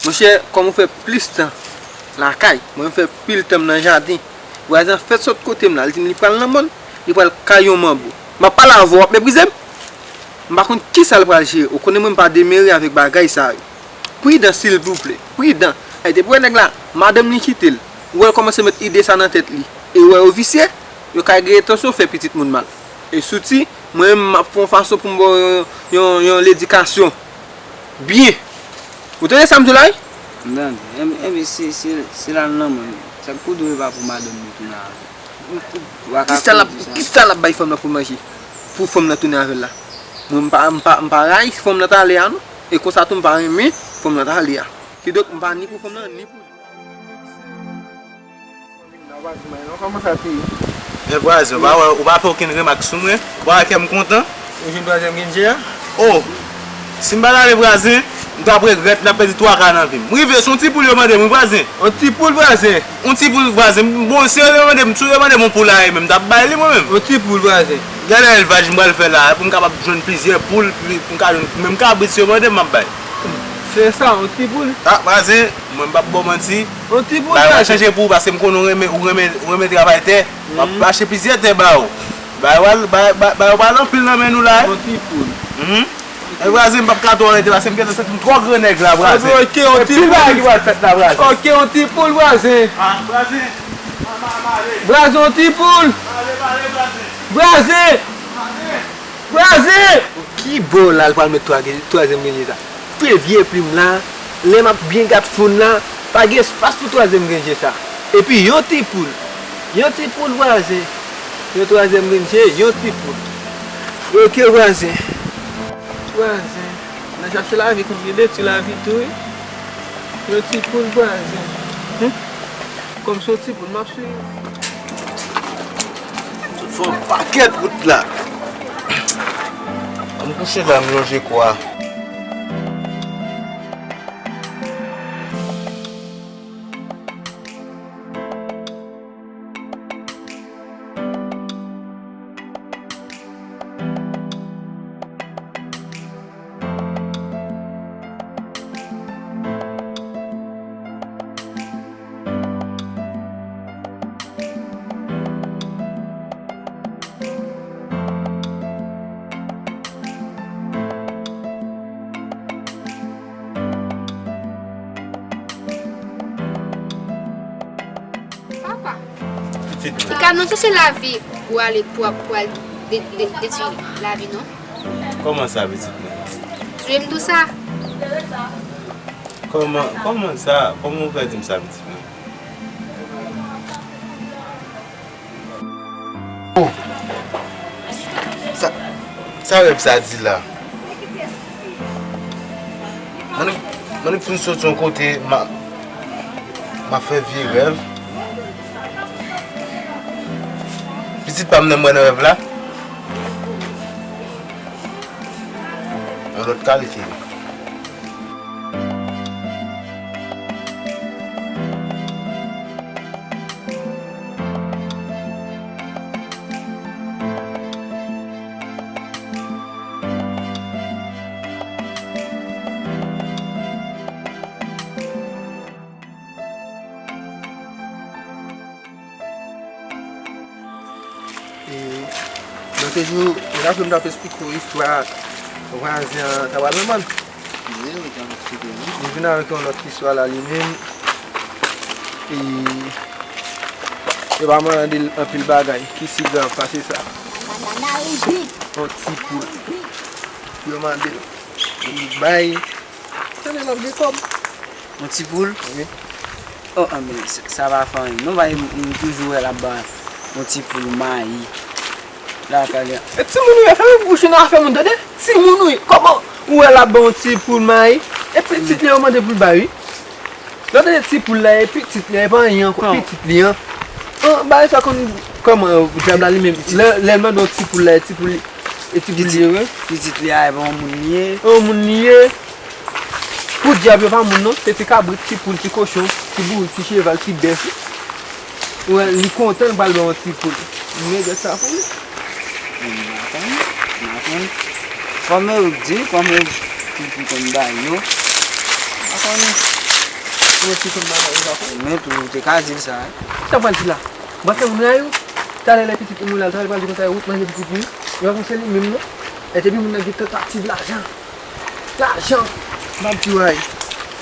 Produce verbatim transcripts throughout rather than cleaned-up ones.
Monchè, kòm ou fè plis tan lakay, mwen m fè pil tan m nan jaden. Vwazen an fèk sot kote m la, li di m li pral nan mòn, li pral kay yon manbo. M ap pale avè w, w ap meprize m? M pa konn kisa l pral jere. Ou konnen mwen m pa demere avèk bagay sa yo. Pridan silvouplè, pridan. Ay, depi w wè nèg la, madanm li kite l. Ou wè l kòmanse met ide sa nan tèt li. E ou wè yo visye, yo ka gen entansyon fè pitit moun mal. E Souti, mwen menm m ap fè yon fason pou m ba w yon, yon, yon ledikasyon byen. Ou tande sa m di w la, wi? M tande. Enben, enben, si, si, si l al nan mòn, sa k pou dwe pa pou madanm li tounen avè l. Ou pa ka koze sa. Kisa l ap, kisa l ap bay fanm nan pou l manje? Pou fanm nan tounen avè l la. Mwen, m pa, m pa, m pa rayi fanm nan t ale a, non. E konsa tou, m pa renmen fanm nan t ale a. Kidonk, m pa ni pou fanm nan, ni pou Men vwazen, ou pa wè, ou pa fè okenn remak sou mwen. Ou pa wè kè m kontan? Ou jwenn twazyèm gen je a? Oh! Si m pa t ale vwazen, m t ap regrèt, m t ap pèdi twa ka nan vi m. M rive, se yon ti poul yo mande m, wi, vwazen. Yon ti poul, vwazen? Yon ti poul, vwazen. Bon, si yo te mande m, si yo te mande m yon poulaye menm, m t ap bay li, mwen menm. Yon ti poul, vwazen. Gade elvaj m pral fè la, pou m kapab jwenn plizyè poul, pou m ka jwenn menm kabrit, si yo mande m, m ap bay. Se sa, yon ti poul? Ah, vwazen, mwen m p ap ba w manti. Yon ti poul, vwazen. Bagay la chanje pou ou, paske m konnen ou renmen, ou renmen, ou renmen travay tè. M ap achte plizyè tè ba ou. Bagay yo pral, bagay, bagay, bagay yo pral anpil nan men nou la, wi. Yon ti poul. Mhm. E vwazen, m p ap ka twò rete, paske m gentan santi m twò gran nèg la, vwazen. Ok, yon ti poul. Pil bagay ki pral fèt la, vwazen. Ok, yon ti poul, vwazen. Ah, vwazen. Vwazen, yon ti poul. Vwazen. Vwazen! Ki bò la l pral met twa gen-, twazyèm gen je sa? Pre vye plim la, lè m ap byen gad fon la, pa gen espas pou twazyèm gen je sa. Epi yon ti poul, yon ti poul vwazen, yon twazyèm gen je, yon ti poul. Ok vwazen. Vwazen, nan chache lavi konn gen de ti lavi tou wi. Yon ti poul vwazen. Hmm? Kòm se yon ti poul m ap swiv. Sot fè yon pakèt wout la. Ann kouche la, m lonje kwa. Papa, pitit mwen. Ou ka nan chèche lavi pou ale, pou, pou al de, de, detwi lavi, non? Kòman sa, pitit mwen? Sonje m di w sa. Kòman, kòman sa? Kòman w fè di m sa, pitit mwen? Oh. Sa, sa rèv sa di la? Mwen, mwen fin sot yon kote, m a, m a fè vye rèv. Pitit pa m nan mwen nan rèv la. Yon lòt kalite. E, lòt jou, ou raple m t ap esplike w istwa vwazen an, ta pral nan mòn. Wi, ou t ap esplike m. Li vin avèk yon lòt istwa la, li menm. E, yo pa mande l anpil bagay, ki si grav pase sa. Yon ti poul. Yo mande l. Li bay. Tande l ap gen kòb. Yon ti poul? Wi. Oh, anben, sa, sa pa fè anyen. Non, paske m, m toujou wè l ap ba yon ti poul mayi. Lakay li. E timoun ou ye, fèmen bouch ou nan afè moun, tande? Timoun ou ye, kòman ou wè l ap ba yon ti poul mayi? E pitit li yo mande pou l bay, wi. Lè w tande ti poul la, e pitit li, e pa anyen ankò, pitit li an. An, bagay sa konn kòman, dyab la li menm. Lè, lè l mande yon ti poul la, e ti poul li, e ti poul li ye, wi. Pitit li a, e pa yon moun li ye. Yon moun li ye. Pou dyab yo pa moun non, se ti kabrit, ti poul, ti kochon, ti bourik, ti cheval, ti bèf. Ou wè, li kontan, l pral ba yon ti poul. M regrèt sa pou li. M pa konn, m pa konn. Kòman yo di, kòman yo toujou konn bay yo. M pa konnen. Ou mèt ki konn bagay, ou pa konn. Men tou, ou te ka di l sa, wi. Sa pral di la? Ou pa fè moun rayi w? Talè lè pitit moun la, talè pral di konsa, ou manje pitit li. Yo pa panse li menm non. E depi moun nan gen tantativ lajan. Lajan! M ap di w, ay.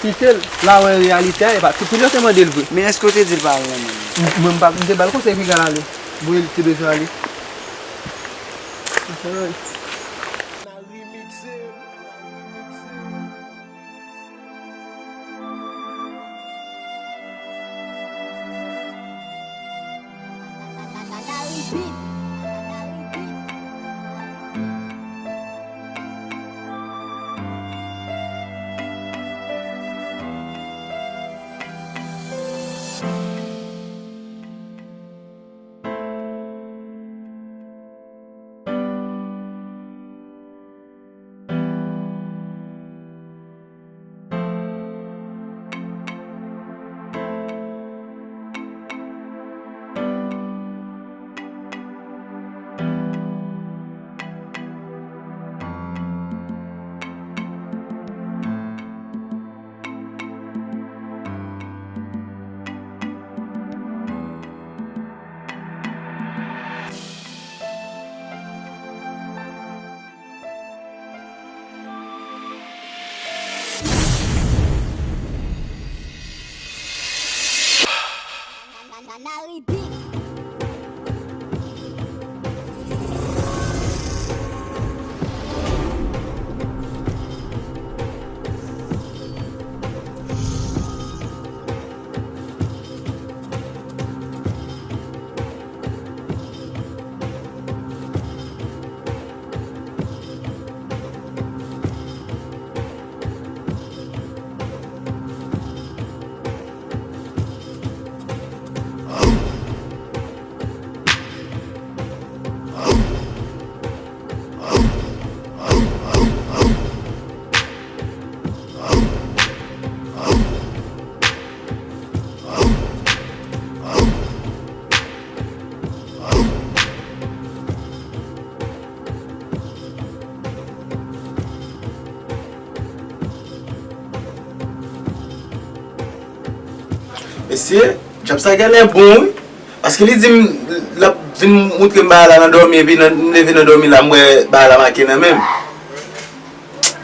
Kite l. La wè reyalite a, e pa tout moun yo te mande l vre. Men èske w te di l pa al nan men l? M, mwen m pa, m te ba l konsèy pou l al ale. Bon, li te bezwen ale. Konsa yo ye. Mesye, djab sa genlè bon, wi. Paske li di m l ap vin moutre m bagay la nan dòmi, epi nan, m leve nan dòmi la, m wè bagay la make nan men m.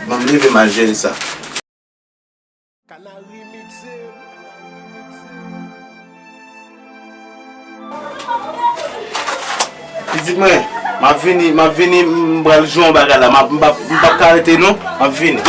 Ban m leve m al jere sa. Pitit mwen, m ap vini, m ap vini, m pral jwe yon bagay la, m ap, m p ap, m p ap ka rete non, m ap vini.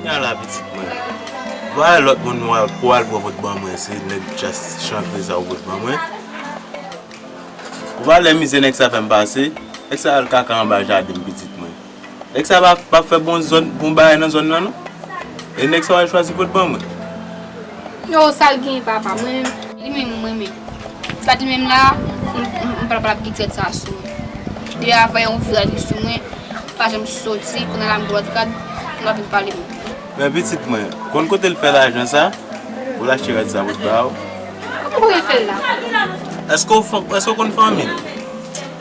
Kounya la, pitit mwen, ou pa wè lòt moun pou al pran vòt ban mwen, se nèg djaz chantre sa ou pote ban mwen. Ou pa wè mizè nèg sa fè m pase? Nèg sa al kaka anba jaden m, pitit mwen. Nèg sa pa, pa fè bon zòn, bon bagay nan zòn nan, non. E nèg sa w al chwazi pote ban mwen. Yo, sa l gen papa, mwen menm, li menm mwen menm. Sa li menm la, m, m, m pa pral ap gen trèt sa sou mwen. Depi avan yon viraj li sou mwen, pa janm soti, kounye a la m gen lòt rad, m pa vin pale mwen. Men pitit mwen, konn kote l fè lajan sa pou l achte rad sa pou l ba w? Kòman kote l fè l la? Èske w fanm, èske w konn fanmi l?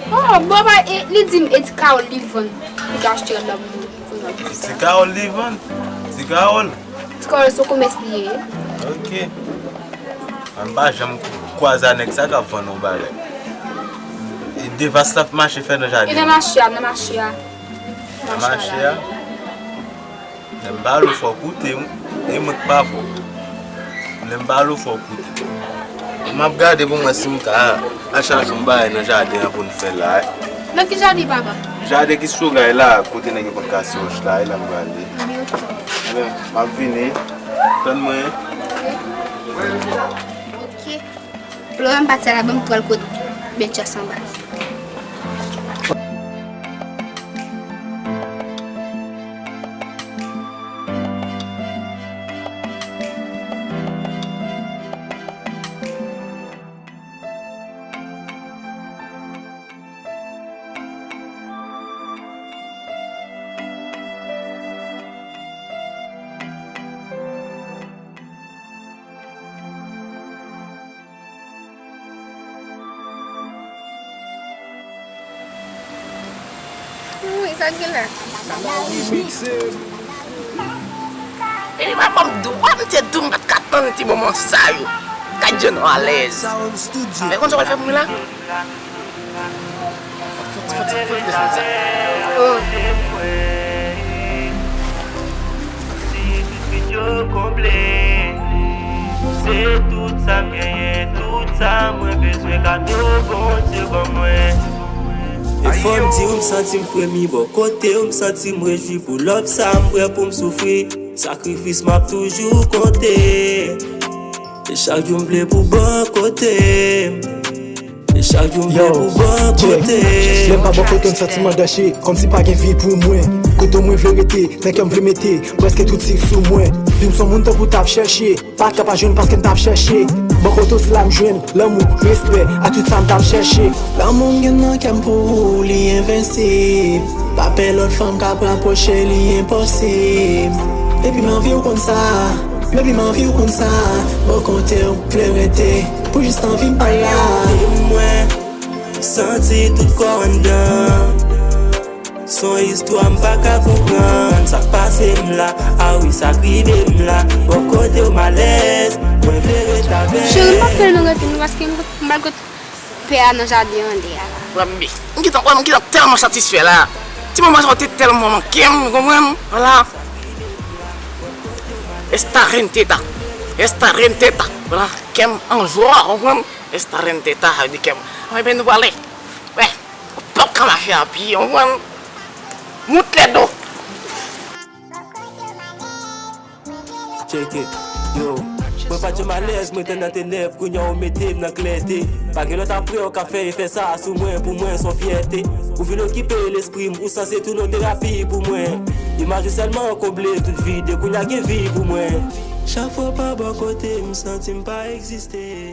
Oh, bon, ba, e, li di m e ti Carole li vann. Li ka achte rad la pou mwen. Ti Carole li vann? Ti Carole? Ti Carole se yon komès li ye. Ok. Mwen m pa janm Kwaze a nèg sa k ap vann yon bagay. E de vas la ap mache fè nan jaden. E nan mache a, nan mache a. Nan mache a? Lè m pale w fò w koute wi. E mwen k pa fò. Lè m pale w fò w koute. M ap gade pou mwen si m ka al chache yon bagay nan jaden an pou n fè la. Nan ki jaden, papa? Jaden ki sou ray la, kote nèg yo konn kase wòch la, e la m prale. Ebyen, m ap vini. Tann mwen. Ok. Lè m pati a la, ban m twal kot Betchas anba. Wi, sa k gen la? E li pa ban m dwa, m te di w m pa t ka tann ti moman sa yo. Gad jan nou alèz. Men konn sa w pral fè pou mwen la? Fò, fò, fò, fò desann sa. Oh. Si tout vit yo konble, se tout sa m genyen, tout sa mwen bezwen, kado Bondye ban mwen. E fò m di w, m santi m fremi bò kote w, m santi m rejwi pou love sa, m prè pou m soufri, sakrifis m ap toujou konte. E chak jou m vle pou bò kote m. E chak jou m vle pou bò kote. Lè m pa bò kote m, santiman dache, kòmsi pa gen vi pou mwen. Kote mwen vle rete, nan kè m vle mete, prèske tout sik sou mwen. Vin son moun tankou t ap chèche, pa ka pa jwenn paske m t ap chèche. Bò kote w se la m jwenn lanmou, respè, ak tout sa m t ap chèche. Lanmou m gen nan kè m pou ou, li envensib. Pa pè lòt fanm k ap rapwoche, li enposib. Depi m anvi w konn sa, depi m anvi w konn sa, bò kote w vle rete, pou jis anvi m pa la. Mwen santi tout kò anndan. S on istwa m pa ka konprann sa k pase m la. A wi, sa k rive m la. Bò kote w m alèz, mwen vle ret avè. Cheri, m p ap fè l nan rete nou paske m pral kot pè a nan jaden an dèyè a la. Wè m, m gentan, wè m gentan tèlman satisfè la. Ti moman sa yo te tèlman manke m, ou konprann? Vwala. Esta renteta. Esta renteta. Vwala, kè m an jwa, ou konprann? Esta renteta, sa vle di kè m. Ebyen, nou prale. Wè, ou p ap ka mache a pye, ou konprann? Mout lè do. Tcheke, yo. Mwen pa t janm alèz, mwen te nan tenèb, kounye a ou mete m nan klète. Pa gen lòt apre w ka fè efè sa a sou mwen, pou mwen s on fyète. Ou vin okipe lespri m, ou sanse tounen yon terapi pou mwen. Imaj ou sèlman konble tout vid, e kounye a gen vi pou mwen. Chak fwa w pa bò kote m, m santi m pa egziste.